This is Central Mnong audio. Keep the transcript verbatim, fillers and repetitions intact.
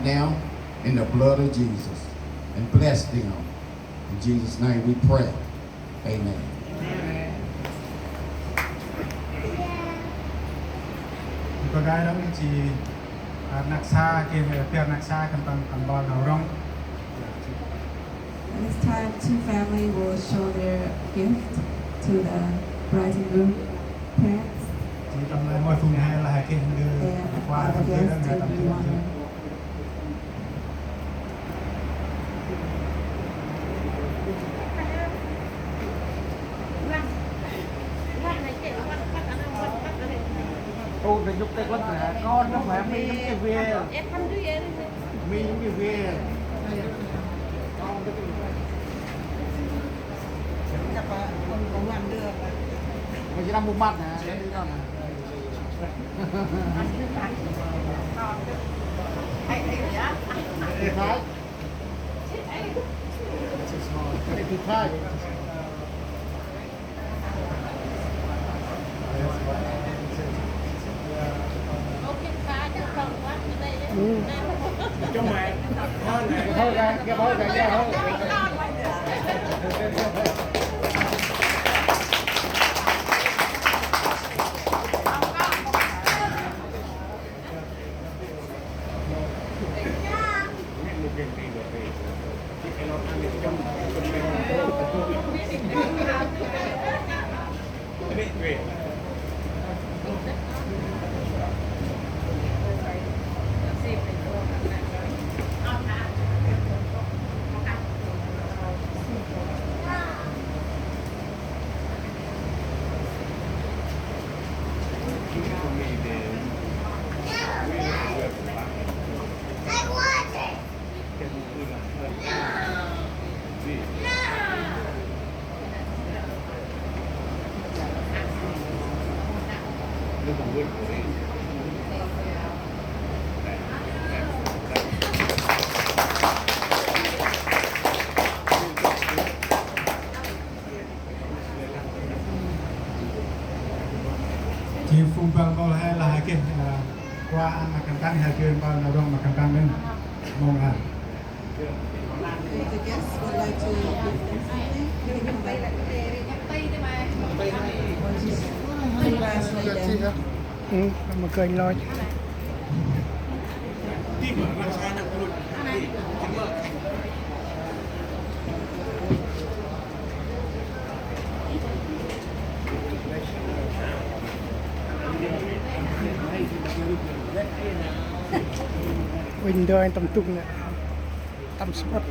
Now, in the blood of Jesus, and bless them. In Jesus' name we pray. Amen. Pagay rŏng i ji, ah, rnăk sa, geh, eh, bar rnăk sa, khân păng tâm mpơl nau rŏng. This time, two family will show their gift to the bride and groom parents. Ji tâm lĕ rngôch phung he lah he geh ndơ. And other guests, if you want to. Ô, đừng nhúc tay con hả? Con nó phải mi nhúc tay về. Mi nhúc tay về. Mày chỉ đang buộc mặt hả? Con hả? Ê, Thái. Ê, Thái. Ji phung mpơl mâu he lah he geh, a, kuăl ăn ma khân păng he geh mpơl nau rŏng ma khân păng nâng mông a. If the guests would like to give them something, you can come back. Congratulate them. Ơ, ma kênh lôch. Uănh ndơ anh tâm tŭk nè. Tâm spot.